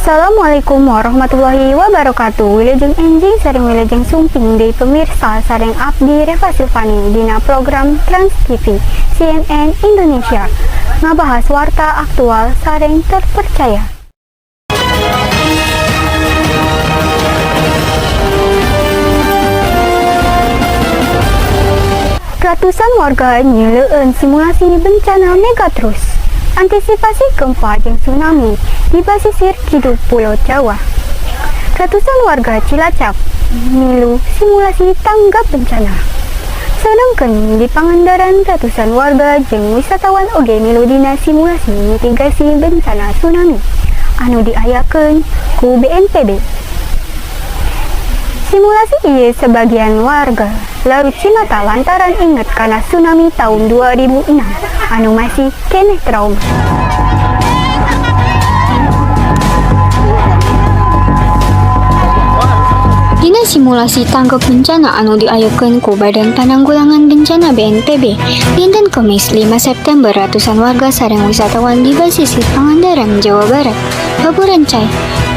Assalamualaikum warahmatullahi wabarakatuh. Wilujeng enjing sareng wilujeng sumping deui, pemirsa, sareng abdi Reva Silvani dina program Trans TV CNN Indonesia, ngabahas warta aktual sareng terpercaya. Ratusan warga nyileueun simulasi bencana megathrust antisipasi gempa jeung tsunami di basisir kidul Pulau Jawa. Ratusan warga Cilacap milu simulasi tanggap bencana. Sedangkan di Pangandaran, ratusan warga jeung wisatawan oge milu dina simulasi mitigasi bencana tsunami anu diayakeun ku BNPB. Simulasi ieu sebagian warga larut cimata lantaran inget kana tsunami tahun 2006 anu masih keneh trauma. Dina simulasi tanggap bencana anu diayakeun ku Badan Pananggulangan Bencana BNPB dinten Kemis 5 September, ratusan warga sareng wisatawan di basisir Pangandaran, Jawa Barat, baburencay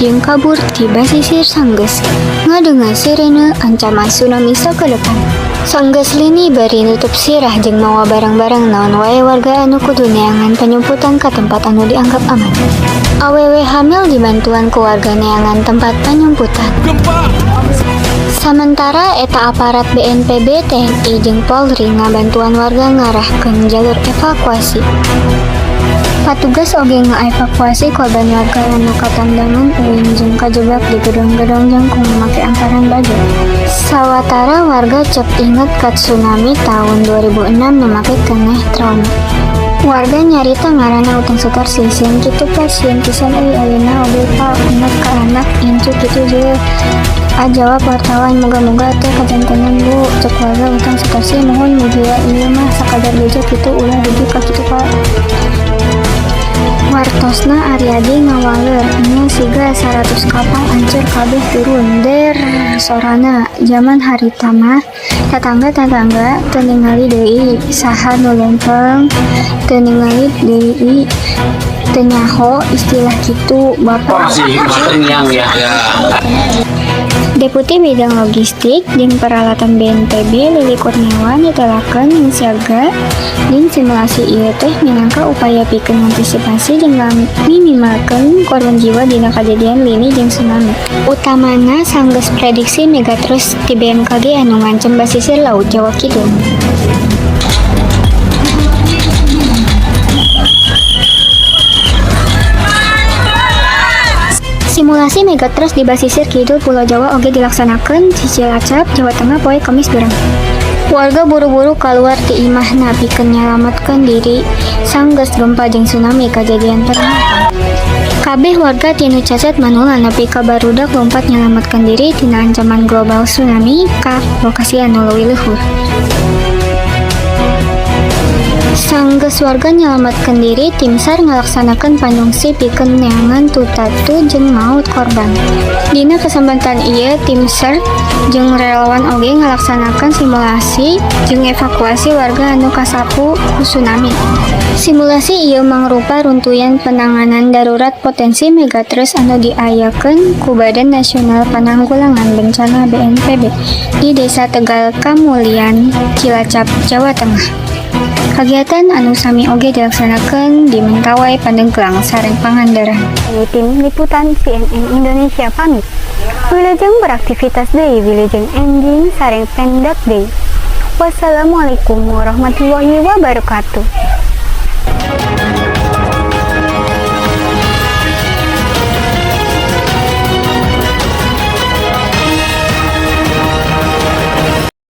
jeung kabur ti basisir sanggeus ngadengar sirene ancaman tsunami sakelepan. Sanggeus lini bari nutup sirah jeung mawa barang-barang naon wae, warga anu kudu neangan panyumputan ka tempat anu dianggap aman. Awewe hamil dibantuan ku warga neangan tempat panyumputan. Sementara eta, aparat BNPB, TNI jeung Polri ngabantuan warga ngarahkeun jalur evakuasi. Patugas oge ngaevakuasi korban warga anu katandangan uing jeung kajebak di gedong-gedong jangkung make amparan baja. Sawatara warga cep inget ka tsunami tahun 2006 nu make keneh trauma. Warga nyarita ngaranna Utang Sutarsi, "Sieun kitu, Pa, sieun pisan euy. Ayeuna oge, Pa, inget ka anak incu kitu je." Jawab wartawan, "Muga-muga teu kajantenan, Bu." Cek warga Utang Sutarsi, "Muhun, mugia ieu mah sakadar beja kitu, ulah dugi ka kitu, Pa." Wartosna Aryadi ngawaleur, "Nya siga 100 kapal ancur kabeh turun der sorana. Jaman harita mah tatangga-tatangga teu ningali deui saha nu lempeng, teu ningali deui, teu nyaho istilah kitu, Bapak." Masih terngiang ya. Deputi Bidang Logistik jeung Peralatan BNPB Lili Kurniawan nyetelakeun yen siaga jeung simulasi ieu teh minangka upaya pikeun ngantisipasi jeung ngaminimalkeun korban jiwa dina kajadian lini jeung tsunami. Utamana sanggeus prediksi megathrust ti BMKG anu ngancem basisir Laut Jawa Kidul. Simulasi megathrust di basisir kidul Pulau Jawa oge dilaksanakeun di Cilacap, Jawa Tengah poe Kemis beurang. Warga buru-buru kaluar ti imahna pikeun nyalametkeun diri sanggeus gempa jeung tsunami kajadian peringatan. Kabeh warga ti nu cecet manula nepi ka barudak lompat nyalametkeun diri tina ancaman global tsunami ka lokasi anu leuwih luhur. Sanggeus warga nyalametkeun diri, tim SAR ngalaksanakeun panyungsi pikeun neangan tutatu jeung maut korban. Dina kesempatan ieu, tim SAR jeung relawan oge ngalaksanakeun simulasi jeung evakuasi warga anu kasapu ku tsunami. Simulasi ieu mangrupa runtuyan penanganan darurat potensi megathrust anu diayakeun ku Badan Nasional Pananggulangan Bencana BNPB di Desa Tegal Kamulyan, Cilacap, Jawa Tengah. Kagiatan anu sami oge dilaksanakeun di Mentawai, Pandeglang sareng Pangandaran. Ini tim liputan CNN Indonesia pamit. Wilujeng beraktivitas deui, wilujeng enjing sareng pendak deui. Wassalamualaikum warahmatullahi wabarakatuh.